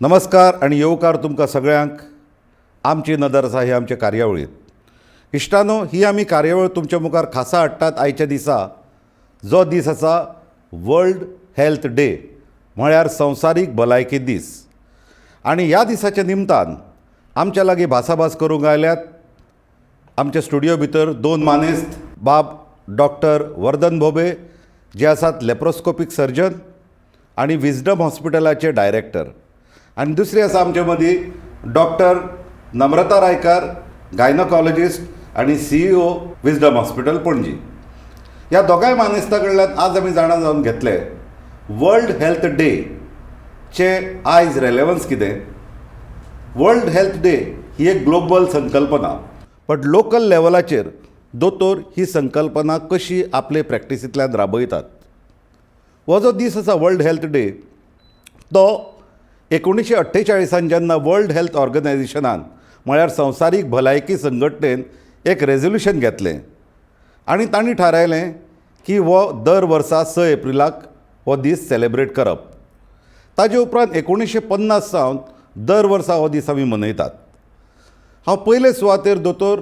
नमस्कार आनी येवकार तुमकां सगळ्यांक. आमची नदर आसा ही आमचे कार्यावळींत. इश्टानो, ही आमी कार्यावळ तुमच्या मुखार खासा हाडटात आयच्या दिसा, जो दीस आसा वर्ल्ड हेल्थ डे, म्हळ्यार संवसारीक भलायकी दीस. आनी ह्या दिसाच्या निमतान आमच्या लागीं भासाभास करूंक आयल्यात आमच्या स्टुडियो भितर दोन मानेस्त, बाब डॉक्टर वर्धन भोबे, जे आसात लॅप्रोस्कोपीक सर्जन आनी विजडम हॉस्पिटलाचे डायरेक्टर, आनी दुसरी आसा आमचे मदीं डॉक्टर नम्रता रायकार, गायनोकॉलॉजिस्ट आनी सीईओ, विजडम हॉस्पिटल, पणजी. ह्या दोगांय मानेस्ता कडल्यान आज आमी जाणा जावन घेतले वर्ल्ड हेल्थ डे चे आयज रेलेवन्स कितें. वर्ल्ड हेल्थ डे ही एक ग्लोबल संकल्पना, बट लोकल लेवलाचेर दोतोर ही संकल्पना कशी आपले प्रॅक्टिसींतल्यान राबयतात. हो जो दीस आसा वर्ल्ड हेल्थ डे, तो 1948न जेन्ना वर्ल्ड हेल्थ ऑर्गनायझेशनान, म्हळ्यार संवसारीक भलायकी संघटनेन एक रेजोल्युशन घेतलें आनी तांणी थारायलें की हो दर वर्सा 6 एप्रिलाक हो दीस सेलेब्रेट करप. ताजे उपरांत 1950 सावन दर वर्सा हो दीस आमी मनयतात. हांव पयले सुवातेर दोतोर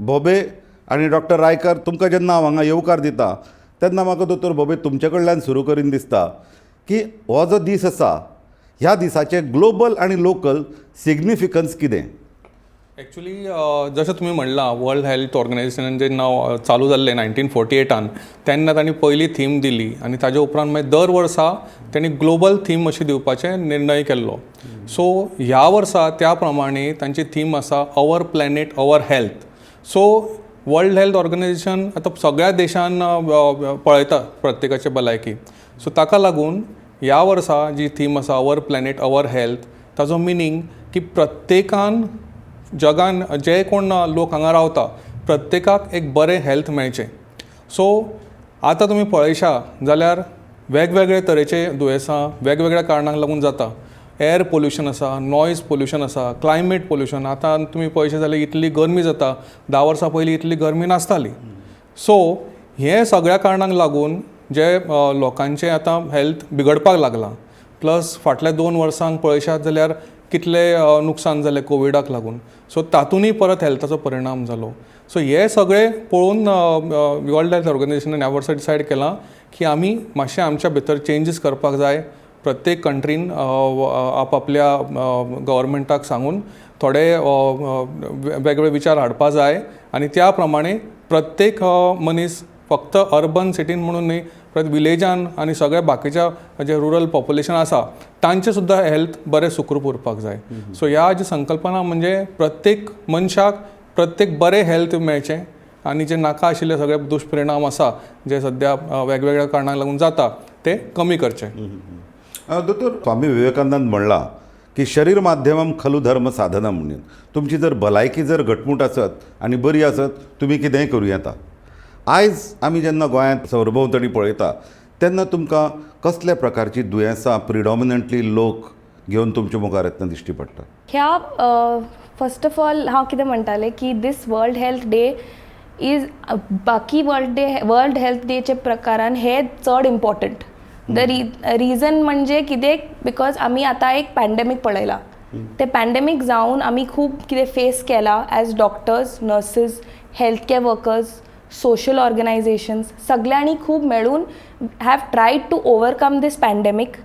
भोबे आनी डॉक्टर रायकर, तुमकां जेन्ना हांव हांगा येवकार दिता तेन्ना म्हाका दोतोर भोबे तुमचे कडल्यान सुरू करीन दिसता की हो जो दीस आसा, ह्या दिसाचें ग्लोबल आनी लोकल सिग्निफिकन्स कितें? एक्चुली जशें तुमी म्हणलां, वर्ल्ड हेल्थ ऑर्गनायझेशनान जेन्ना चालू जाल्लें 1948न, तेन्ना तांणी पयली थीम दिली आनी ताजे उपरांत मागीर दर वर्सा तांणी ग्लोबल थीम अशी दिवपाचे निर्णय केल्लो. सो ह्या वर्सा त्या प्रमाणे तांची थीम आसा our planet our health. So world health organisation आतां सगळ्या देशान पळयता प्रत्येकाची भलायकी. सो ताका लागून ह्या वर्सा जी थीम आसा our planet our health, ताजो मिनींग की प्रत्येकान जगान जे कोण लोक हांगा रावता, प्रत्येकाक एक बरें हेल्थ मेळचें. सो आतां तुमी पळयशा जाल्यार वेगवेगळे तरेचे दुयेंसां वेगवेगळ्या कारणांक लागून जाता. एअर पोल्युशन आसा, नॉयज पोल्युशन आसा, क्लायमेट पोल्युशन. आतां तुमी पळयशे जाल्यार इतली गरमी जाता, 10 वर्सां पयलीं इतली गरमी नासताली. सो हे सगळ्या कारणांक लागून जे लोकांचें आतां हेल्थ बिगडपाक लागलां. प्लस फाटल्या 2 वर्सांक पळयशात जाल्यार कितले नुकसान जालें कोविडाक लागून. सो तातूंनय परत हेल्थाचो परिणाम जालो. सो हे सगळे पळोवन वर्ल्ड हेल्थ ऑर्गनायझेशनान ह्या वर्सा डिसायड केलां की आमी मातशें आमच्या भितर चेंजीस करपाक जाय. प्रत्येक कंट्रीन आपआपल्या गव्हर्मेंटाक सांगून थोडे वेगळे विचार हाडपा जाय आनी त्या प्रमाणे प्रत्येक मनीस, फक्त अर्बन सिटीन म्हणून न्ही, परत विलेजान आनी सगळ्या बाकीच्या जे रुरल पॉप्युलेशन आसा तांचें सुद्दां हेल्थ बरें सुखरूप उरपाक जाय. सो ह्या जी संकल्पना म्हणजे प्रत्येक मनशाक प्रत्येक बरें हेल्थ मेळचें आनी जे नाका आशिल्ले सगळे दुश्परिणाम आसा, जे सद्या वेगवेगळ्या कारणांक लागून जाता, ते कमी करचे. दोतोर, स्वामी विवेकानंद म्हणलां की शरीर माध्यमम खलु धर्म साधनम म्हणून. तुमची जर भलायकी जर घटमूट आसत आनी बरी आसत, तुमी कितेंय करूं येता. आयज आमी जेन्ना गोंयांत सरभोंवतणी पळयता तेन्ना तुमकां कसल्या प्रकारची दुयेंसां प्रिडॉमिनंटली लोक घेवन तुमच्या मुखार येतना दिश्टी पडटा? ह्या फर्स्ट ऑफ ऑल हांव कितें म्हणटालें की this World Health Day is बाकी वर्ल्ड हेल्थ डेचे प्रकारान हे चड इम्पॉर्टंट. The reason म्हणजे कितें, because आमी आतां एक पॅन्डेमीक पळयला. ते पॅन्डेमीक जावन आमी खूब कितें फेस केला as doctors, nurses, health care workers, social organizations, सगळ्यांनी खूब मेळून have tried to overcome this pandemic.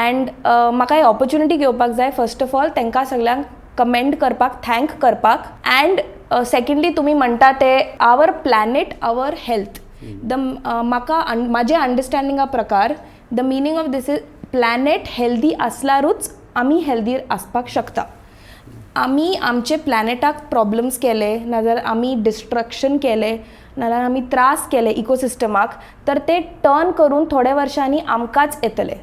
And म्हाका ही ऑपॉर्च्युनिटी घेवपाक जाय, फर्स्ट ऑफ ऑल तांकां सगळ्यांक कमेंड करपाक, thank करपाक. अँड सेकंडली, तुमी म्हणटा ते our planet our health, the म्हाका म्हाजे अंडरस्टँडिंगा प्रकार the meaning of this is planet healthy आसल्यारूच आमी हेल्दी आसपाक शकता. आमी आमचे प्लॅनेटाक प्रॉब्लम्स केले, नाजाल्यार आमी डिस्ट्रक्शन केलें, नाजाल्यार आमी त्रास केले इकोसिस्टमाक, तर ते टर्न करून थोड्या वर्षांनी आमकांच येतले.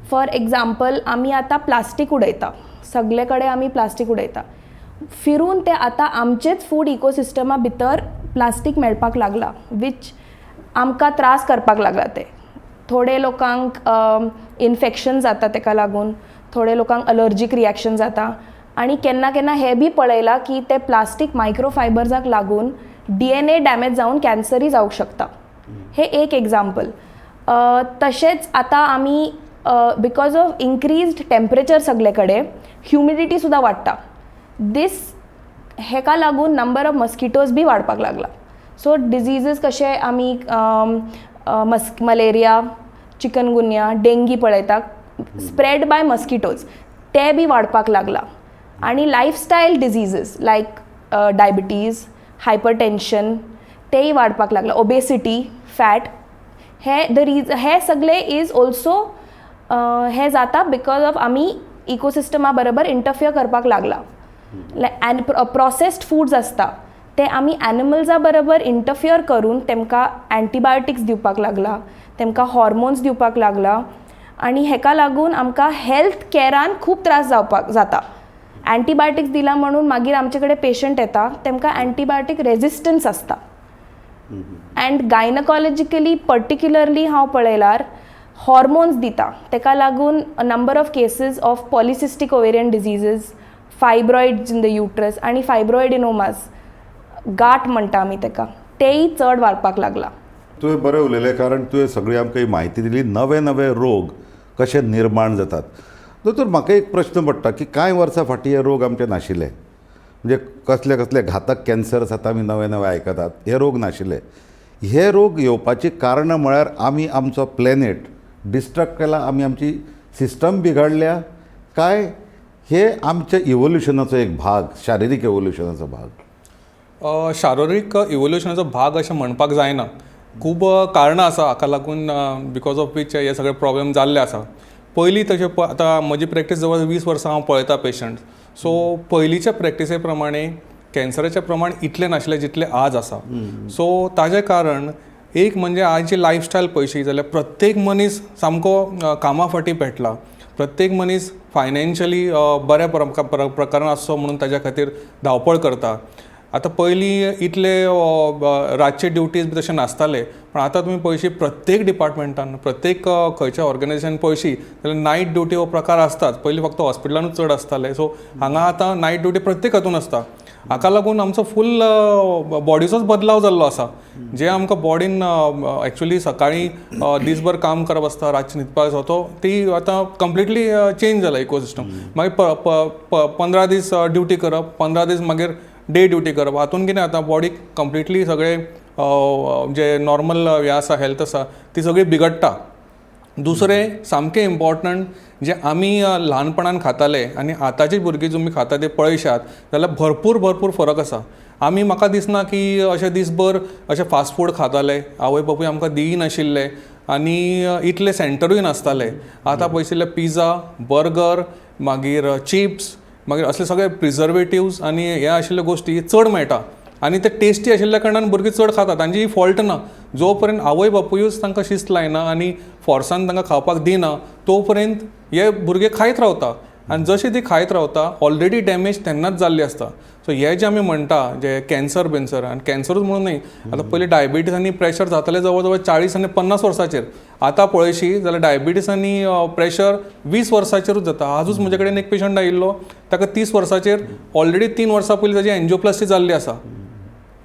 फॉर एग्जाम्पल, आमी आतां प्लास्टीक उडयता, सगळे कडेन आमी प्लास्टीक उडयता. फिरून ते आतां आमचेच फूड इकोसिस्टमा भितर प्लास्टीक मेळपाक लागला, वीच आमकां त्रास करपाक लागला. ते थोडे लोकांक इन्फेक्शन जाता तेका लागून, थोडे लोकांक अलर्जीक रिएक्शन जाता. आनी केन्ना केन्ना हें बी पळयलां की ते प्लास्टीक मायक्रोफायबर्साक लागून डीएनए डॅमेज जावन कॅन्सरूय जावंक शकता. हें एक एग्जाम्पल. तशेंच आतां आमी Because of increased temperature सगळे कडेन, ह्युमिडिटी सुद्दां वाडटा. दीस हेका लागून नंबर ऑफ मस्किटोज बी वाडपाक लागला. सो डिजीजीस कशे आमी मस मलेरिया, चिकनगुन्या, डेंगी पळयता, स्प्रेड बाय मस्किटोज, ते बी वाडपाक लागला. आनी lifestyle diseases like diabetes, hypertension तेय वाडपाक लागला, ओबेसिटी, फॅट, हे the रीज हे सगळे is also हे जाता because of आमी इकोसिस्टमा बरोबर इंटरफियर करपाक लागला. एन्ड प्रोसेस्ड फूड्स आसता ते आमी एनिमल्सा बरोबर इंटरफियर करून तेमकां एंटीबायोटिक्स दिवपाक लागला, तेमकां हॉर्मोन्स दिवपाक लागला आनी हेका लागून आमकां हेल्थ कॅरान खूब त्रास जावपाक जाता. एंटीबायोटिक्स दिला म्हणून मागीर आमचे कडेन पेशंट येता, तेमकां एंटीबायोटीक रेजिस्टन्स आसता. अँड गायनकॉलॉजिकली पर्टिक्युलरली हांव पळयल्यार हॉर्मोन्स दिता, तेका लागून number of cases of polycystic ovarian diseases, fibroids in the uterus आनी फायब्रॉयडिनोमास, गांठ म्हणटा आमी तेका, तेय चड वाडपाक लागला. तुवें बरें उलयलें, कारण तुवें सगळी आमकां ही म्हायती दिली, नवे नवे रोग कशे निर्माण जातात. दोतोर, म्हाका एक प्रश्न पडटा की कांय वर्सां फाटीं हे रोग आमचे नाशिल्ले. म्हणजे कसले कसले घातक कॅन्सर्स आतां आमी नवे नवे आयकतात, हे रोग नाशिल्ले. हे रोग येवपाची कारणां म्हळ्यार आमी आमचो प्लॅनेट डिस्ट्रक्ट केला, आमी आमची सिस्टम बिगाडल्या, काय हे आमच्या इवोल्युशनाचो एक भाग, शारिरीक इवोल्युशनाचो भाग? शारिरीक इवोल्युशनाचो भाग अशें म्हणपाक जायना. खूब कारणां आसा हाका लागून, because of which हे सगळे प्रॉब्लेम जाल्ले आसा. पयलीं तशें आतां म्हजी प्रॅक्टीस जवळ 20 वर्सां हांव पळयता पेशंट, सो पयलींच्या प्रॅक्टिसे प्रमाणे कॅन्सराचें प्रमाण इतलें नाशिल्लें जितलें आज आसा. सो ताजें कारण एक म्हणजे आयची लायफस्टायल पळयशी जाल्यार प्रत्येक मनीस सामको कामा फाटी पेटला. प्रत्येक मनीस फायनेन्शियली बऱ्या प्रकारान आसचो म्हणून ताज्या खातीर धांवपळ करता. आतां पयलीं इतले रातचे ड्युटीज बी तशें नासताले, पण आतां तुमी पळयशी, प्रत्येक डिपार्टमेंटान, प्रत्येक खंयच्या ऑर्गनायझेशन पळयशी जाल्यार नायट ड्युटी हो प्रकार आसताच. पयलीं फक्त हॉस्पिटलानूच चड आसताले, सो हांगा आतां नायट ड्युटी प्रत्येक हातून आसता. हाका लागून आमचो फूल बॉडीचोच बदलाव जाल्लो आसा. जे आमकां बॉडीन एक्चुली सकाळीं दीसभर काम करप आसता, रातचें न्हिदपाक आसता, तो ती आतां कंप्लिटली चेंज जाला इकोसिस्टम. मागीर 15 दीस ड्युटी करप, 15 दीस मागीर डे ड्युटी करप, हातून कितें जाता, बॉडीक कंप्लिटली सगळें जे नॉर्मल हें आसा, हेल्थ आसा, ती सगळी बिगडटा. दुसरें सामकें इम्पॉर्टंट, जे आमी ल्हानपणान खाताले आनी आतांची भुरगीं तुमी खाता ते पळयशात जाल्यार भरपूर भरपूर फरक आसा. आमी म्हाका दिसना की अशें दीसभर अशें फास्ट फूड खाताले. आवय बापूय आमकां दिय नाशिल्ले आनी इतले सेंटरूय नासताले. आतां पळयशिल्ले पिझ्झा, बर्गर, मागीर चिप्स, मागीर असले सगळे प्रिजर्वेटिव्स आनी हे आशिल्ल्यो गोश्टी चड मेळटा आनी ते टेस्टी आशिल्ल्या कारणान भुरगीं चड खाता. तांची ही फॉल्ट ना. जो पर्यंत आवय बापुयूच तांकां शिस्त लायना आनी फोर्सान तांकां खावपाक दिना, तो पर्यंत हे भुरगे खायत रावता आनी जशें ती खायत रावता, ऑलरेडी डॅमेज तेन्नाच जाल्ली आसता. सो हे जे आमी म्हणटा जे कॅन्सर बिन्सर, आनी कॅन्सरूच म्हणून न्हय, आतां पयलीं डायबिटीज आनी प्रेशर जाताले जवळ जवळ 40 आनी 50 वर्सांचेर. आतां पळयशी जाल्यार डायबिटीज आनी प्रेशर 20 वर्सांचेरूच जाता. आजूच म्हजे कडेन एक पेशंट आयिल्लो, ताका 30 वर्सांचेर, ऑलरेडी 3 वर्सां पयलीं ताजी एन्जियोप्लास्टी जाल्ली आसा.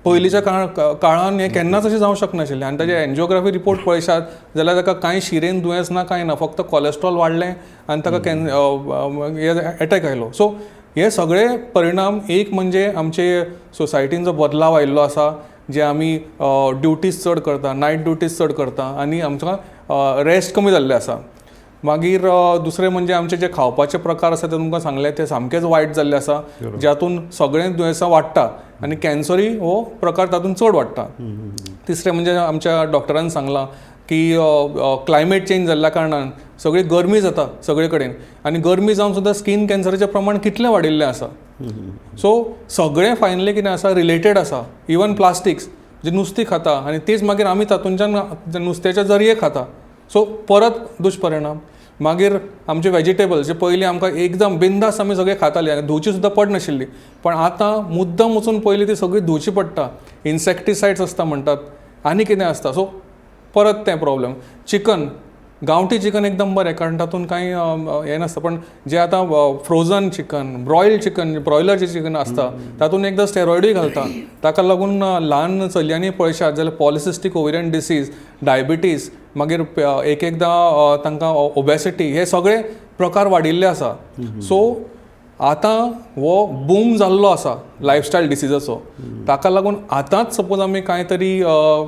पयलींच्या काळान हें केन्नाच अशें जावंक शकनाशिल्लें. आनी ताजे एन्जियोग्राफी रिपोर्ट पळयशात जाल्यार ताका कांय शिरेन दुयेंस ना, कांय ना, फक्त कॉलेस्ट्रॉल वाडलें आनी ताका can attack आयलो. सो हे सगळे परिणाम एक म्हणजे आमचे सोसायटीन जो बदलाव आयिल्लो आसा, जे आमी ड्युटीज चड करता, नायट ड्युटीज चड करता आनी आमकां रेस्ट कमी जाल्लें आसा. मागीर दुसरें म्हणजे आमचे जे खावपाचे प्रकार आसा ते तुमकां सांगले, ते सामकेच वायट जाल्ले आसा, ज्यातून सगळें दुयेंसां वाडटा आनी कॅन्सरूय हो प्रकार तातूंत चड वाडटा. तिसरें म्हणजे आमच्या डॉक्टरान सांगलां की क्लायमेट चेंज जाल्ल्या कारणान सगळी गरमी जाता सगळे कडेन आनी गरमी जावन सुद्दां स्कीन कॅन्सराचें प्रमाण कितलें वाडिल्लें आसा. सो सगळें फायनली कितें आसा, रिलेटेड आसा. इवन प्लास्टिक्स जे नुस्तीं खाता आनी तीच मागीर आमी तातूंच्यान नुस्त्याचे जरये खाता, सो परत दुश्परिणाम. मागीर आमचे वेजिटेबल्स जे पयलीं आमकां एकदम बिंदास आमी सगळे खाताले आनी धुवची सुद्दां पडनाशिल्ली, पण आतां मुद्दम वचून पयलीं ती सगळी धुवची पडटा. इन्सेक्टिसायड्स आसता म्हणटात आनी कितें आसता, सो परत तें प्रॉब्लम. चिकन गांवठी चिकन एकदम बरें, कारण तातूंत कांय हें नासता. पण जे आतां फ्रोजन चिकन, ब्रॉयल्ड चिकन, ब्रॉयलर जे चिकन आसता तातूंत एकदां स्टेरॉयडूय घालता. ताका लागून ल्हान चलयांनी पळयशात जाल्यार पॉलिसिस्टीक ओवेरियन डिसीज, डायबिटीज, मागीर एक एकदां तांकां ओबेसिटी, हे सगळे प्रकार वाडिल्ले आसा. सो आतां हो बूम जाल्लो आसा लायफस्टायल डिसीजाचो. ताका लागून आतांच सपोज आमी कांय तरी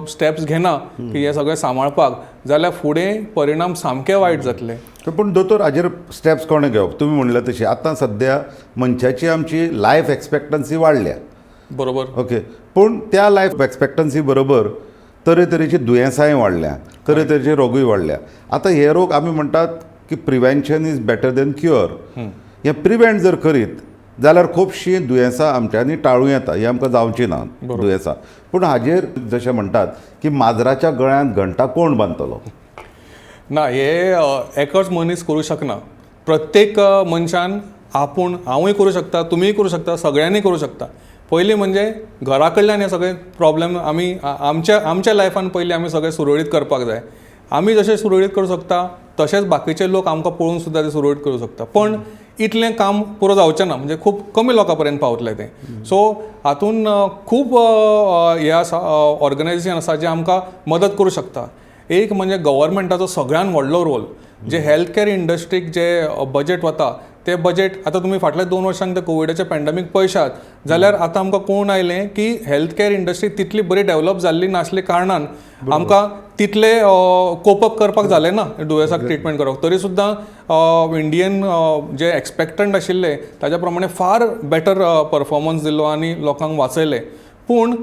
स्टेप्स घेना की हे सगळें सांबाळपाक, जाल्यार फुडें परिणाम सामके वायट जातले. पूण दोतोर, हाजेर स्टेप्स कोणें घेवप? तुमी म्हणलें तशें आतां सद्या मनशाची आमची लायफ एक्सपेक्टन्सी वाडल्या. बरोबर. ओके, पूण त्या लायफ एक्सपेक्टन्सी बरोबर तरेतरेची दुयेंसांय वाडल्या, तरेतरेचे रोगूय वाडल्या. आतां हे रोग आमी म्हणटात की prevention is better than cure. हें प्रिवेंट जर करीत जाल्यार खुबशीं दुयेंसां आमच्यांनी टाळूं येता, हें आमकां जावचीं ना दुयेंसां. पूण हाजेर जशें म्हणटात की माजराच्या गळ्यांत घंटा कोण बांदतलो? ना, हे एकच मनीस करूं शकना. प्रत्येक मनशान आपूण, हांवूय करूं शकता, तुमीय करूं शकता, सगळ्यांनी करूं शकता. पयलीं म्हणजे घरा कडल्यान हे सगळे प्रॉब्लेम आमी आमच्या आमच्या लायफान पयलीं आमी सगळें सुरळीत करपाक जाय. आमी जशें सुरळीत करूं शकता तशेंच बाकीचे लोक आमकां पळोवन सुद्दां ते सुरळीत करूं शकता. पण इतलें काम पुरो जावचें ना, म्हणजे खूब कमी लोकां पर्यंत पावतलें तें. सो हातून खूब हें आसा, ऑर्गनायजेशन आसा जें आमकां मदत करूं शकता. एक म्हणजे गव्हर्मेंटाचो सगळ्यान व्हडलो रोल, जे हेल्थ केअर इंडस्ट्रीक जे बजेट वता ते बजेट आतां तुमी फाटल्या 2 वर्सांक ते कोविडाचे पॅन्डेमीक पळयशात जाल्यार आतां आमकां कळून आयलें की हेल्थ केअर इंडस्ट्री तितली बरी डेव्हलप जाल्ली नासले कारणान आमकां तितले कोपअप करपाक जालें ना दुयेंसाक ट्रिटमेंट करप. तरी सुद्दां इंडियन जे एक्सपेक्टंट आशिल्ले ताज्या प्रमाणे फार बेटर परफॉर्मन्स दिलो आनी लोकांक वाचयले. पूण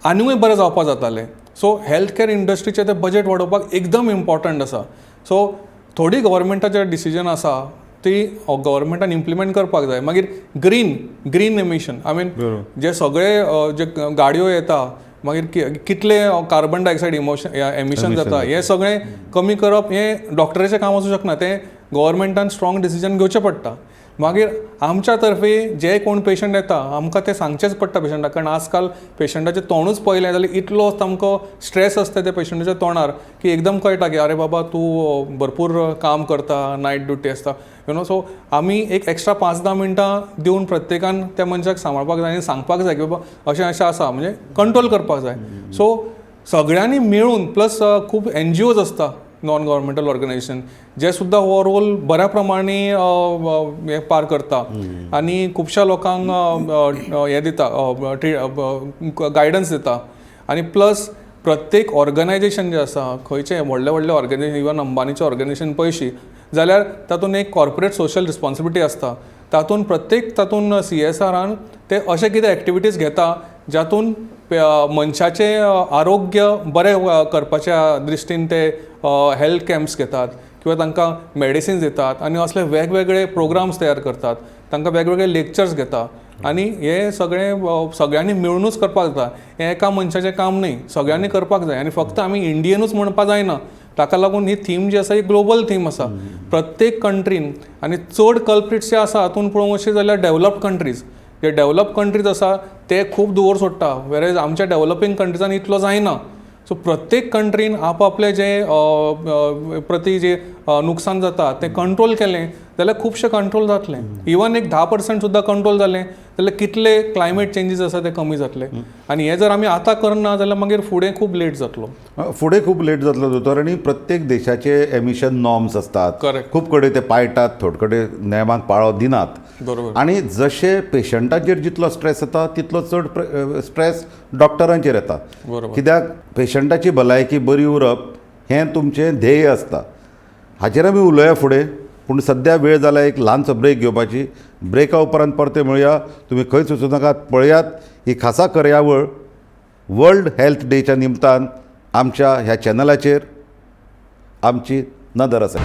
आनिकूय बरें जावपाक जातालें. सो हेल्थ केअर इंडस्ट्रीचें तें बजेट वाडोवपाक एकदम इम्पॉर्टंट आसा. सो थोडी गव्हर्मेंटाचे डिसिजन आसा ती गव्हर्मेंटान इम्प्लिमेंट करपाक जाय. मागीर ग्रीन एमिशन, I mean जे सगळे जे गाडयो येता, मागीर कितले कार्बन डायऑक्सायड एमिशन जाता, हें सगळें कमी करप हें डॉक्टराचें काम आसूं शकना, तें गव्हर्मेंटान स्ट्रॉंग डिसिजन घेवचें पडटा. मागीर आमच्या तर्फे जे कोण पेशंट येता आमकां तें सांगचेंच पडटा पेशंटाक, कारण आजकाल पेशंटाचें तोंडूच पळयलें जाल्यार इतलो सामको स्ट्रेस आसता त्या पेशंटाच्या तोंडार की एकदम कळटा की अरे बाबा तूं भरपूर काम करता, नायट ड्युटी आसता, you know. सो आमी एक एक्स्ट्रा 5-10 मिनटां दिवन प्रत्येकान त्या मनशाक सांबाळपाक जाय आनी सांगपाक जाय की बाबा अशें अशें आसा, म्हणजे कंट्रोल करपाक जाय. सो सगळ्यांनी मेळून, प्लस खूब NGOs आसता, नॉन गव्हर्मेंटल ऑर्गनायझेशन, जे सुद्दां हो रोल बऱ्या प्रमाणे हे पार करता आनी खुबश्या लोकांक हें दिता, गायडन्स दिता. आनी प्लस प्रत्येक ऑर्गनायझेशन जें आसा, खंयचें व्हडलें व्हडलें ऑर्गनायझेशन, इवन अंबानीचें ऑर्गनायझेशन पळयशी जाल्यार तातूंत एक कॉर्पोरेट सोशल रिस्पॉन्सिबिलिटी आसता. तातूंत प्रत्येक तातूंत CSRान ते अशें कितें एक्टिविटीज घेता जातून मनशाचें आरोग्य बरें करपाच्या दृश्टीन ते हेल्थ कॅम्प्स घेतात किंवा तांकां मेडिसिन्स दितात आनी असले वेगवेगळे प्रोग्राम्स तयार करतात, तांकां वेगवेगळे लेक्चर्स घेता. आनी हे सगळें सगळ्यांनी मेळुनूच करपाक जाता, हें एका मनशाचें काम न्हय, सगळ्यांनी करपाक जाय. आनी फक्त आमी इंडियनूच म्हणपाक जायना, ताका लागून ही थीम जी आसा ही ग्लोबल थीम आसा. प्रत्येक कंट्रीन, आनी चड कल्प्रिट्स जे आसा हातूंत पळोवंक वचशी जाल्यार डेव्हलप्ड कंट्रीज, जे डेव्हलप्ड कंट्रीज आसा ते खूब धुंवर सोडटा, वेरेज आमच्या डेव्हलपींग कंट्रीजान इतलो जायना. सो प्रत्येक कंट्रीन आपआपले जे प्रती जे नुकसान जाता तें कंट्रोल केलें जाल्यार खुबशें कंट्रोल जातलें. इवन एक 10% सुद्दां कंट्रोल जालें जाल्यार कितले क्लायमेट चेंजीस आसा ते कमी जातले. आनी हें जर आमी आतां करना जाल्यार मागीर फुडें खूब लेट जातलो. फुडें खूब लेट जातलो दोतोर. आनी प्रत्येक देशाचे एमिशन नॉर्म्स आसतात, करेक्ट, खूब कडेन ते पाळटात, थोडे कडेन नेमाक पाळो दिनात. बरोबर. आनी जशें पेशंटाचेर जितलो स्ट्रेस येता तितलो चड स्ट्रेस डॉक्टरांचेर येता. बरोबर. कित्याक पेशंटाची भलायकी बरी उरप हें तुमचें ध्येय आसता. हाचेर आमी उलोवया फुडें, पूण सद्या वेळ जाला एक ल्हानसो ब्रेक घेवपाची. ब्रेका उपरांत परते मेळया. तुमी खंयच वचूं नाकात, पळयात ही खासा कार्यावळ वर्ल्ड हेल्थ डेच्या निमतान आमच्या ह्या चॅनलाचेर आमची नदर आसा.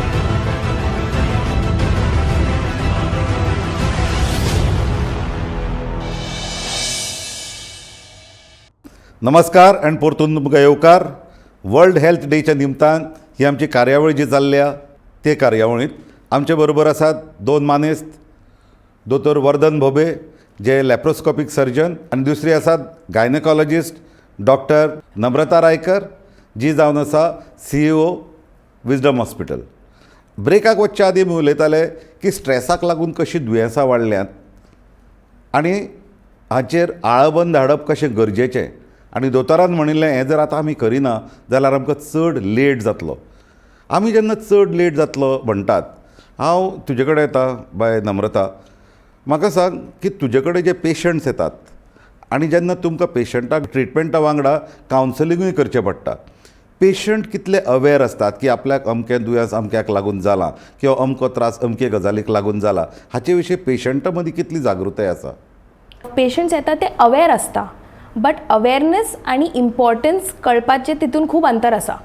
नमस्कार आनी परतून तुमकां येवकार. वर्ल्ड हेल्थ डेच्या निमतान ही आमची कार्यावळ जी जाल्ल्या ते कार्यावळींत आमचे बरोबर आसात 2 मानेस्त, दोतोर वर्धन भोबे जे लॅप्रोस्कोपीक सर्जन आनी दुसरी आसात गायनेकॉलॉजिस्ट डॉक्टर नम्रता रायकर जी जावन आसा CEO विजडम हॉस्पिटल. ब्रेकाक वचच्या आदीं आमी उलयताले की स्ट्रेसाक लागून कशीं दुयेंसां वाडल्यांत आनी हाचेर आळाबंद हाडप कशें गरजेचें. आनी दोतोरान म्हणिल्लें, हें जर आतां आमी करिना जाल्यार आमकां चड लेट जातलो. आमी जेन्ना चड लेट जातलो म्हणटात, हांव तुजे कडेन येता बाय नम्रता. म्हाका सांग की तुजे कडेन जे पेशंट्स येतात आनी जेन्ना तुमकां पेशंटाक ट्रिटमेंटा वांगडा कावन्सिलिंगूय करचें पडटा, पेशंट कितले अवेर आसतात की आपल्याक अमकें दुयेंस अमक्याक लागून जालां किंवा अमको त्रास अमके गजालीक लागून जाला, हाचे विशीं पेशंटा मदीं कितली जागृताय आसा? पेशंट्स येता ते अवेर आसता, बट अवेरनेस आनी इम्पॉर्टन्स कळपाचें तितून खूब अंतर आसा.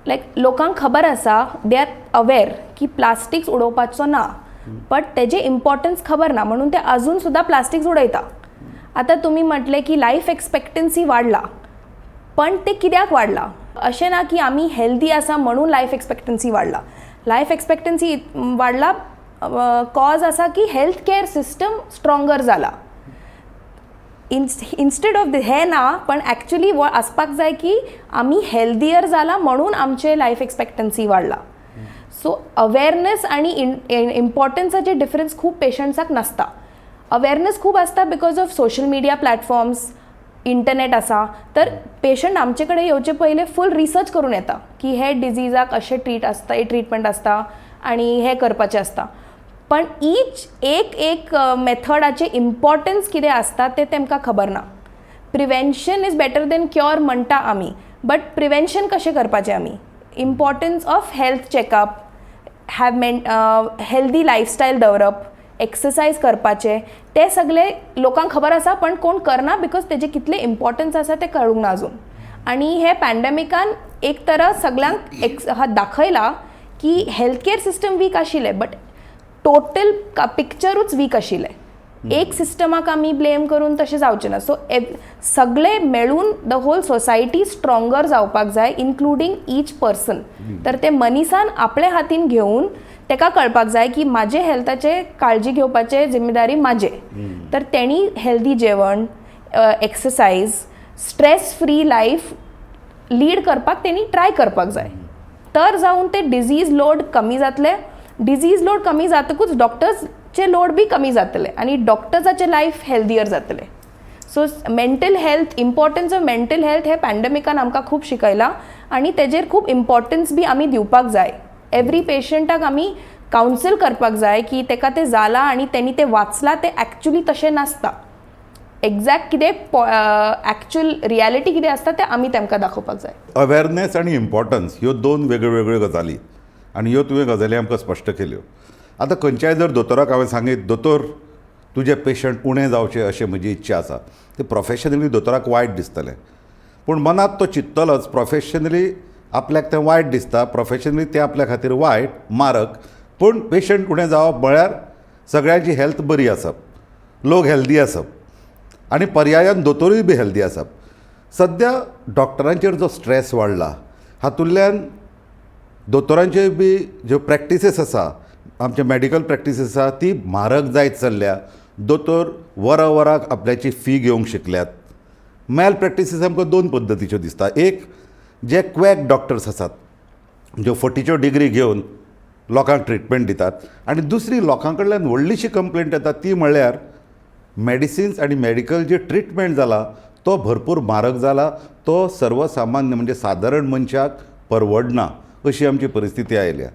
लायक लोकांक खबर आसा, they are aware की प्लास्टिक्स उडोवपाचो ना, बट तेजें इम्पॉर्टन्स खबर ना म्हणून ते अजून सुद्दां प्लास्टिक्स उडयता. आतां तुमी म्हटलें की लायफ एक्सपेक्टन्सी वाडला, पण ते कित्याक वाडला? अशें ना की आमी हेल्दी आसा म्हणून लायफ एक्सपेक्टन्सी वाडला. लायफ एक्सपेक्टन्सी वाडला कॉज आसा की हेल्थ केअर सिस्टम स्ट्रोंगर जाला. इन्स्टेड ऑफ हें ना, पण एक्चुली आसपाक जाय की आमी हेल्दियर जाला म्हणून आमचें लायफ एक्सपेक्टन्सी वाडला. सो अवेरनेस आनी इम्पॉर्टन्साचे डिफरन्स खूब पेशंट्साक नासता. अवेरनेस खूब आसता because of social media platforms, internet आसा, तर पेशंट आमचे कडेन येवचे पयले फूल रिसर्च करून येता की हे डिजीजाक अशें ट्रीट आसता, ट्रिटमेंट आसता आनी हें करपाचें आसता. पण ईच एक एक मेथडाचें इम्पॉर्टन्स कितें आसता तें तेमकां खबर ना. Prevention is better than cure म्हणटा आमी, बट प्रिवेन्शन कशें करपाचें आमी? Importance of health checkup, have healthy lifestyle दवरप, एक्सरसायज करपाचें, तें सगळें लोकांक खबर आसा, पण कोण करना because तेजें कितलें इम्पॉर्टन्स आसा तें कळूंक ना अजून. आनी हे पॅन्डेमिकान एक तरा सगळ्यांक दाखयलां की हेल्थ केअर सिस्टम वीक आशिल्लें, बट टोटल पिक्चरूच वीक आशिल्लें. एक सिस्टमाक आमी ब्लेम करून तशें जावचें ना. सो सगळे मेळून the whole society stronger जावपाक जाय, इन्क्लुडींग ईच पर्सन. तर ते मनिसान आपल्या हातीन घेवन तेका कळपाक जाय की म्हाजे हेल्थाचे काळजी घेवपाचे जिम्मेदारी म्हाजे. तर तेणी हेल्दी जेवण, exercise, stress free life lead करपाक तेणी ट्राय करपाक जाय. तर जावन ते डिजीज लोड कमी जातले. डिजीज लोड कमी जातकूच डॉक्टर्सचे लोड बी कमी जातले आनी डॉक्टर्साचे लायफ हेल्दियर जातले. So mental health, importance of mental health हे पॅन्डेमिकान आमकां खूब शिकयलां आनी तेजेर खूब इम्पॉर्टन्स बी आमी दिवपाक जाय. एवरी पेशंटाक आमी कावन्सिल करपाक जाय की तेका तें जालां आनी तेणी तें वाचलां तें एक्चुली तशें नासता. एग्जॅक्ट कितें, एक्चुअल रियलिटी कितें आसता तें आमी तेमकां दाखोवपाक जाय. अवेरनेस आनी इम्पॉर्टन्स ह्यो दोन वेगळ्यो वेगळ्यो गजाली आनी ह्यो तुवें गजाली आमकां स्पश्ट केल्यो. आतां खंयच्याय जर दोतोराक हांवें सांगीत, दोतोर तुजे पेशंट उणें जावचे अशें म्हजी इच्छा आसा, ते प्रोफेशनली दोतोराक वायट दिसतलें, पूण मनांत तो चिंततलोच प्रोफेशनली आपल्याक तें वायट दिसता, प्रोफेशनली तें आपल्या खातीर वायट मारक, पूण पेशंट उणें जावप म्हळ्यार सगळ्यांची हेल्थ बरी आसप, लोक हेल्दी आसप आनी पर्यायान दोतोरूय बी हेल्दी आसप. सद्या डॉक्टरांचेर जो स्ट्रेस वाडला हातूंतल्यान दोतोरांच्यो बी ज्यो प्रॅक्टिसीस आसा, आमचे मॅडिकल प्रॅक्टिसीस आसा, ती म्हारग जायत चल्ल्या. दोतोर वरां वराक आपल्याची फी घेवंक शिकल्यात. मॅल प्रॅक्टिसीस आमकां दोन पद्दतीच्यो दिसता. एक, जे क्वॅक डॉक्टर्स आसात ज्यो फटीच्यो डिग्री घेवन लोकांक ट्रिटमेंट दितात, आनी दुसरी लोकां कडल्यान व्हडलीशी कंप्लेंट येता ती म्हणल्यार मॅडिसिन्स आनी मॅडिकल जे ट्रिटमेंट जाला तो भरपूर म्हारग जाला, तो सर्वसामान्य म्हणजे सादारण मनशाक परवडना अशी आमची परिस्थिती आयल्या.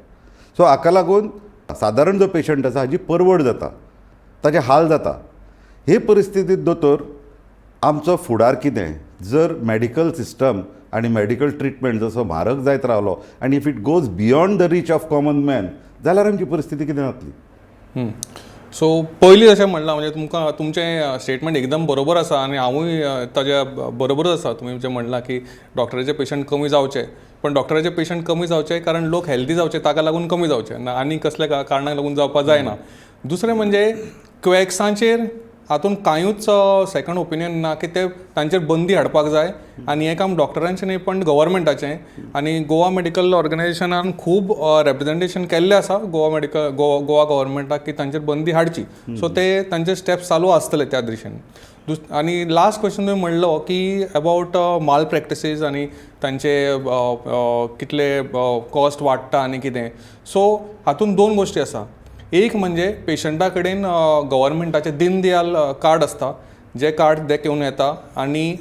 सो हाका लागून सादारण जो पेशंट आसा हाजी परवड जाता, ताजे हाल जाता. हे परिस्थितींत दोतोर आमचो फुडार कितें जर मॅडिकल सिस्टम आनी मॅडिकल ट्रिटमेंट जसो म्हारग जायत रावलो आनी if it goes beyond the reach of common man जाल्यार आमची परिस्थिती कितें जातली? सो पयलीं जशें म्हणलां, म्हणजे तुमकां तुमचें स्टेटमेंट एकदम बरोबर आसा आनी हांवूय ताज्या बरोबरच आसा. तुमी जें म्हणलां की डॉक्टराचे पेशंट कमी जावचे, पण डॉक्टराचे पेशंट कमी जावचे कारण लोक हेल्दी जावचे ताका लागून कमी जावचे ना, आनी कसल्या कारणाक लागून जावपाक जायना. दुसरें म्हणजे क्वॅक्सांचेर हातून कांयूच सेकंड ओपिनियन ना की ते तांचेर बंदी हाडपाक जाय आनी हें काम डॉक्टरांचें न्हय पण गव्हर्मेंटाचें. आनी गोवा मेडिकल ऑर्गनायझेशनान खूब रेप्रेजेंटेशन केल्लें आसा गोवा मेडिकल गोवा गोवा गव्हर्मेंटाक की तांचेर बंदी हाडची. सो ते तांचे स्टेप्स चालू आसतले त्या दिशेन. आनी लास्ट क्वेश्चन तुवें म्हणलो की अबावट माल प्रॅक्टिसीस आनी तांचे कितले कॉस्ट वाडटा आनी कितें. सो हातूंत दोन गोश्टी आसा. एक म्हणजे पेशंटा कडेन गव्हर्मेंटाचें दीन दयाल कार्ड आसता, जे कार्ड ते घेवन येता आनी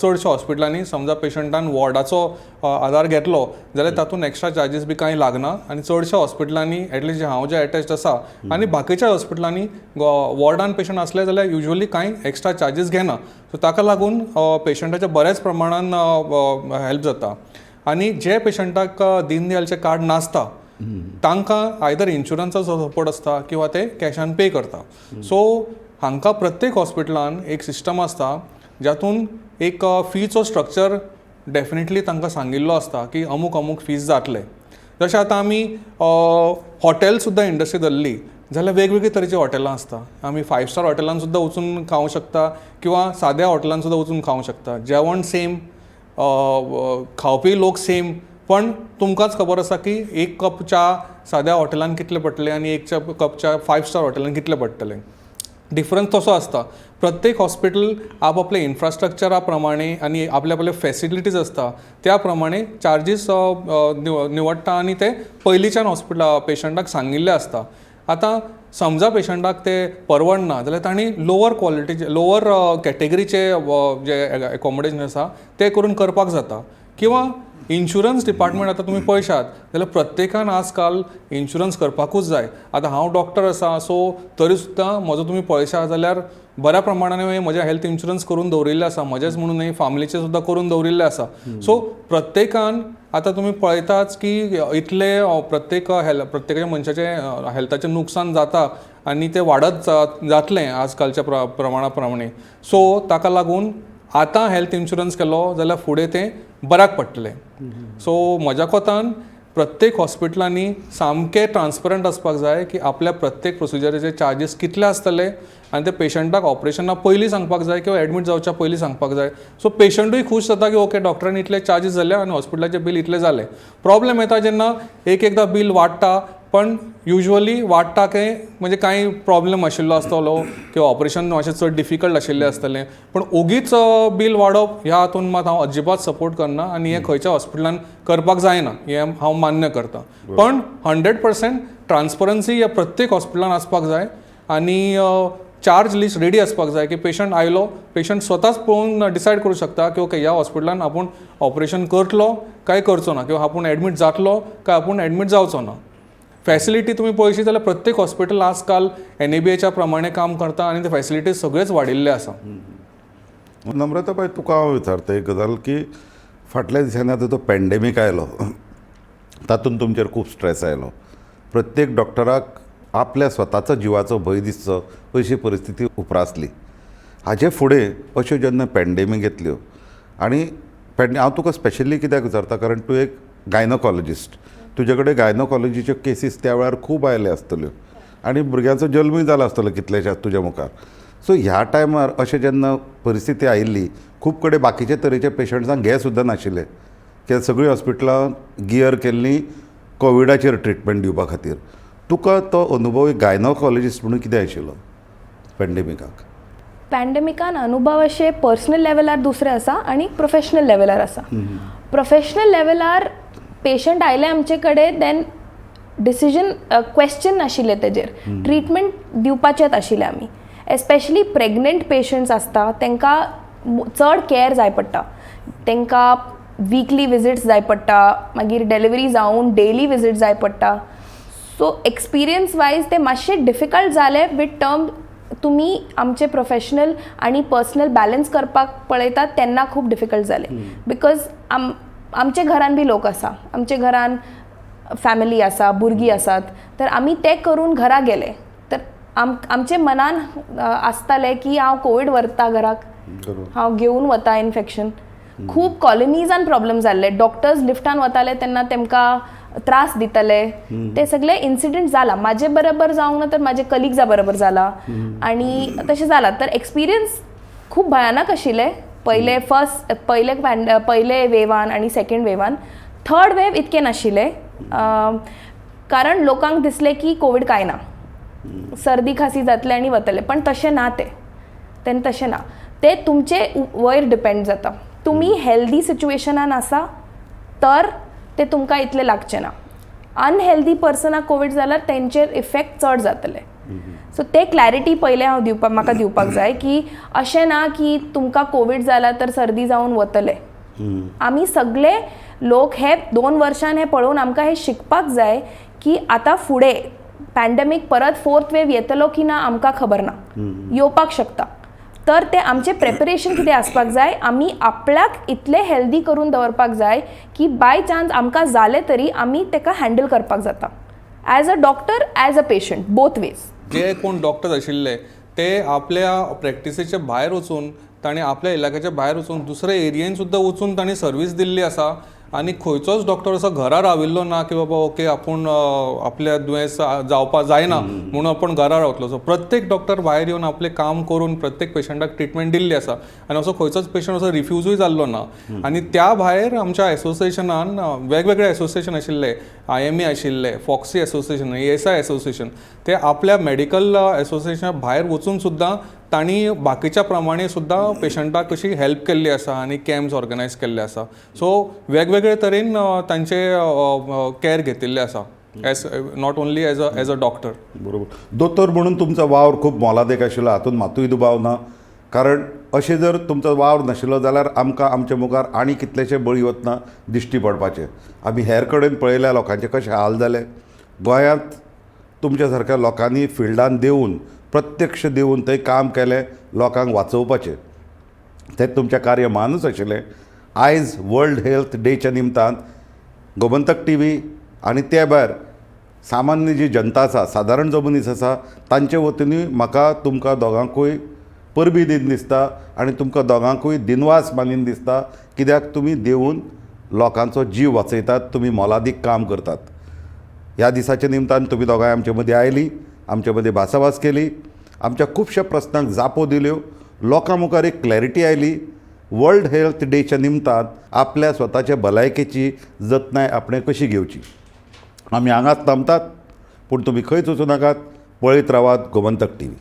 चडश्या हॉस्पिटलांनी समजा पेशंटान वॉर्डाचो आदार घेतलो जाल्यार तातूंत एक्स्ट्रा चार्जीस बी कांय लागना. आनी चडश्या हॉस्पिटलांनी, एटलिस्ट हांव जे एटॅच्ड आसा आनी बाकीच्या हॉस्पिटलांनी, वॉर्डान पेशंट आसले जाल्यार युजली कांय एक्स्ट्रा चार्जीस घेना. सो ताका लागून पेशंटाच्या बऱ्याच प्रमाणान हेल्प जाता. आनी जे पेशंटाक दीनदयालचें कार्ड नासता तांकां आयदर इन्शुरन्साचो सपोर्ट आसता किंवा ते कॅशान पे करता. सो हांकां प्रत्येक हॉस्पिटलान एक सिस्टम आसता जातून एक फीचो स्ट्रक्चर डेफिनेटली तांकां सांगिल्लो आसता की अमूक अमूक फीज जातले. जशें आतां आमी हॉटेल सुद्दां इंडस्ट्री धरली जाल्यार वेगवेगळे तरेची हॉटेलां आसता. आमी फायव स्टार हॉटेलान सुद्दां वचून खावंक शकता किंवा साद्या हॉटेलान सुद्दां वचून खावंक शकता. जेवण सेम, खावपी लोक सेम, पण तुमकांच खबर आसा की एक कप च्या साद्या हॉटेलान कितले पडटले आनी एक कप च्या फायव स्टार हॉटेलान कितले पडटले. डिफरन्स तसो आसता. प्रत्येक हॉस्पिटल आपआपले इन्फ्रास्ट्रक्चरा प्रमाणे आनी आपले आपले फॅसिलिटीज आसता त्या प्रमाणे चार्जीस निवडटा आनी ते पयलींच्यान हॉस्पिटला पेशंटाक सांगिल्लें आसता. आतां समजा पेशंटाक ते परवडना जाल्यार तांणी लोवर क्वॉलिटीचे, लोवर कॅटेगरीचे जे एकोमोडेशन आसा ते करून करपाक जाता. किंवा इन्शुरन्स डिपार्टमेंट आतां तुमी पळयशात जाल्यार प्रत्येकान आजकाल इन्शुरन्स करपाकूच जाय. आतां हांव डॉक्टर आसा, सो तरी सुद्दां म्हजो तुमी पळयशात जाल्यार बऱ्या प्रमाणान हांवें म्हजें हेल्थ इन्शुरन्स करून दवरिल्लें आसा. म्हजेंच म्हणून न्हय, फामिलीचें सुद्दां करून दवरिल्लें आसा. सो प्रत्येकान आतां तुमी पळयताच की इतले प्रत्येक प्रत्येकाच्या मनशाचें हेल्थाचें नुकसान जाता आनी तें वाडत जातलें आजकालच्या प्रमाणा प्रमाणे. सो ताका लागून आतां हेल्थ इन्शुरन्स केलो जाल्यार फुडें तें बऱ्याक पडटलें. सो म्हज्या कोतान प्रत्येक हॉस्पिटलांनी सामकें ट्रान्सपरंट आसपाक जाय की आपल्या प्रत्येक प्रोसिजराचे चार्जीस कितले आसतले आनी ते पेशंटाक ऑपरेशना पयलीं सांगपाक जाय किंवा एडमीट जावच्या पयलीं सांगपाक जाय. सो पेशंटूय खूश जाता की ओके, डॉक्टरान इतले चार्जीस जाले आनी हॉस्पिटलाचें बील इतलें जालें. प्रॉब्लेम येता जेन्ना एक एकदां बील वाडटा, पण युजली वाडटा काय म्हणजे कांय प्रॉब्लेम आशिल्लो आसतलो किंवा ऑपरेशन मातशें चड डिफिकल्ट आशिल्लें आसतलें. पण ओगीच बील वाडोवप ह्या हातून मात हांव अजिबात सपोर्ट करना आनी हें खंयच्या हॉस्पिटलान करपाक जायना हें हांव मान्य करता. पण 100% ट्रान्सपरन्सी ह्या प्रत्येक हॉस्पिटलान आसपाक जाय आनी चार्ज लिस्ट रेडी आसपाक जाय की पेशंट आयलो, पेशंट स्वताच पळोवन डिसायड करूं शकता की ओके, ह्या हॉस्पिटलान आपूण ऑपरेशन करतलो काय करचो ना किंवा आपूण एडमीट जातलो काय आपूण एडमीट जावचो ना. फॅसिलिटी तुमी पळयशी जाल्यार प्रत्येक हॉस्पिटल आजकाल एनएबीएच्या प्रमाणे काम करता आनी ते फॅसिलिटीज सगळेच वाडिल्ले आसा. नम्रता बाय, तुका हांव विचारता एक गजाल की फाटल्या दिसांनी आतां तो पॅन्डेमीक आयलो, तातूंत तुमचेर खूब स्ट्रेस आयलो. प्रत्येक डॉक्टराक आपल्या स्वताचो जिवाचो भंय दिसचो अशी परिस्थिती उप्रासली. हाजे फुडें अश्यो जेन्ना पॅन्डेमीक येतल्यो आनी हांव तुका स्पेशली कित्याक विचारता, कारण तूं एक गायनोकॉलॉजिस्ट, तुजे कडेन गायनोकॉलॉजीच्यो केसीस त्या वेळार खूब आयले आसतल्यो आनी भुरग्यांचो जल्मूय जाला आसतलो कितल्याशाच तुज्या मुखार. सो ह्या टायमार अशें जेन्ना परिस्थिती आयिल्ली, खूब कडेन बाकीचे तरेचे पेशंट्सांक घे सुद्दां नाशिल्ले, कित्याक सगळीं हॉस्पिटलां गियर केल्लीं कोविडाचेर ट्रिटमेंट दिवपा खातीर. तुका तो अनुभव एक गायनोकॉलॉजिस्ट म्हणून कितें आशिल्लो पॅन्डेमिकाक? पॅन्डेमिकान अनुभव अशे पर्सनल लेवलार दुसरे आसा आनी प्रोफेशनल लेवलार आसा. प्रोफेशनल लेवलार पेशंट आयले आमचे कडेन, देन डिसिजन क्वेश्चन नाशिल्लें तेजेर, ट्रिटमेंट दिवपाचेच आशिल्लें आमी. एस्पेशली प्रेग्नंट पेशंट्स आसता तांकां चड कॅर जाय पडटा, तांकां विकली विजिट्स जाय पडटा, मागीर डिलिव्हरी जावन डेली विजीट जाय पडटा. सो एक्सपिरियन्स वायज ते मातशें डिफिकल्ट जालें विथ टर्म तुमी आमचे प्रोफेशनल आनी पर्सनल बॅलन्स करपाक पळयतात तेन्ना खूब डिफिकल्ट जालें, because आमचे घरान बी लोक आसा, आमचे घरान फॅमिली आसा, भुरगीं आसात, तर आमी तें करून घरा गेले तर आमचे मनान आसतालें की हांव कोवीड व्हरता घराक, हांव घेवन वता इन्फेक्शन. खूब कॉलनीजान प्रॉब्लम जाल्ले, डॉक्टर्स लिफ्टान वताले तेन्ना तेमकां त्रास दिताले. ते सगळे इन्सिडंट जाला, म्हाजे बरोबर जावंक ना तर म्हाजे कलिग्जा बरोबर जाला आनी तशें जाला. तर एक्सपिरियन्स खूब भयानक आशिल्ले पयले फर्स्ट पयले पयले वेवान आनी सेकंड वेवान. थर्ड वेव इतके नाशिल्ले, कारण लोकांक दिसलें की कोवीड कांय ना, सर्दी खांसी जातले आनी वतले, पण तशें ना, तें तेन्ना तशें ना. ते तुमचे वयर डिपेंड जाता. तुमी हेल्दी सिच्युएशनान आसा तर ते तुमकां इतले लागचे ना. अनहेल्दी पर्सनाक कोवीड जाल्यार तेंचेर इफेक्ट चड जातले. सो ते क्लॅरिटी पयलें हांव दिवपाक, म्हाका दिवपाक जाय की अशें ना की तुमकां कोवीड जाला तर सर्दी जावन वतले. आमी सगळे लोक हे 2 वर्षान हे पळोवन आमकां हे शिकपाक जाय की आतां फुडें पॅन्डेमीक परत फोर्थ वेव येतलो की ना आमकां खबर ना, येवपाक शकता. तर ते आमचें प्रेपरेशन कितें आसपाक जाय, आमी आपल्याक इतले हेल्दी करून दवरपाक जाय की बाय चान्स आमकां जालें तरी आमी ताका हँडल करपाक जाता, as a doctor, as a patient, both ways. जे कोण डॉक्टर आशिल्ले ते आपल्या प्रॅक्टिसेच्या भायर वचून, ताणें आपल्या इलाक्याच्या भायर वचून, दुसऱ्या एरियेन सुद्दां वचून तांणी सर्वीस दिल्ली आसा. आनी खंयचोच डॉक्टर असो घरा राविल्लो ना की बाबा ओके, आपूण आपल्या दुयेंस जावपा जायना म्हणून आपूण घरा रावतलो. सो प्रत्येक डॉक्टर भायर येवन आपलें काम करून प्रत्येक पेशंटाक ट्रिटमेंट दिल्ली आसा आनी असो खंयचोच पेशंट असो रिफ्युजूय जाल्लो ना. आनी त्या भायर आमच्या एसोसिएशनान वेगवेगळे एसोसिएशन आशिल्ले, आयएमए आशिल्ले, फॉक्सी एसोसिएशन, एएसआय एसोसिएशन, ते आपल्या मेडिकल एसोसिएशना भायर वचून सुद्दां तांणी बाकीच्या प्रमाणे सुद्दां पेशंटाक कशी हेल्प केल्ली आसा आनी कॅम्प्स ऑर्गनायज केल्ले आसा. सो वेगवेगळे तरेन तांचे कॅर घेतिल्ले आसा, as not only as a doctor. बरोबर. दोतोर म्हणून तुमचो वावर खूब मोलादीक आशिल्लो, हातूंत मातूय दुबाव ना. कारण अशें जर तुमचो वावर नाशिल्लो जाल्यार आमकां आमच्या मुखार आनी कितलेशे बळी वतना दिश्टी पडपाचे. आमी हेर कडेन पळयल्या लोकांचे कशे हाल जाले. गोंयांत तुमच्या सारक्या लोकांनी फिल्डान देंवून, प्रत्यक्ष देंवून थंय काम केलें लोकांक वाचोवपाचें. तें तुमचें कार्य म्हानूच आशिल्लें. आयज वर्ल्ड हेल्थ डेच्या निमतान गोमंतक टीव्ही आनी ते भायर सामान्य जी जनता आसा, सादारण जो मनीस आसा, तांचे वतीनूय म्हाका तुमकां दोगांकूय परबीं दीन दिसता आनी तुमकां दोगांकूय दिनवास मानीन दिसता, कित्याक तुमी देंवून लोकांचो जीव वाचयतात, तुमी मोलादीक काम करतात. ह्या दिसाच्या निमतान तुमी दोगांय आमचे मदीं आयलीं, आमचे मदीं भासाभास केली, आमच्या खुबश्या प्रस्नांक जापो दिल्यो, लोकां मुखार एक क्लॅरिटी आयली. वर्ल्ड हेल्थ डेच्या निमतान आपल्या स्वताच्या भलायकेची जतनाय आपणें कशी घेवची. आमी हांगाच थांबतात, पूण तुमी खंयच वचूं नाकात. पळयत रावात गोमंतक टीव्ही.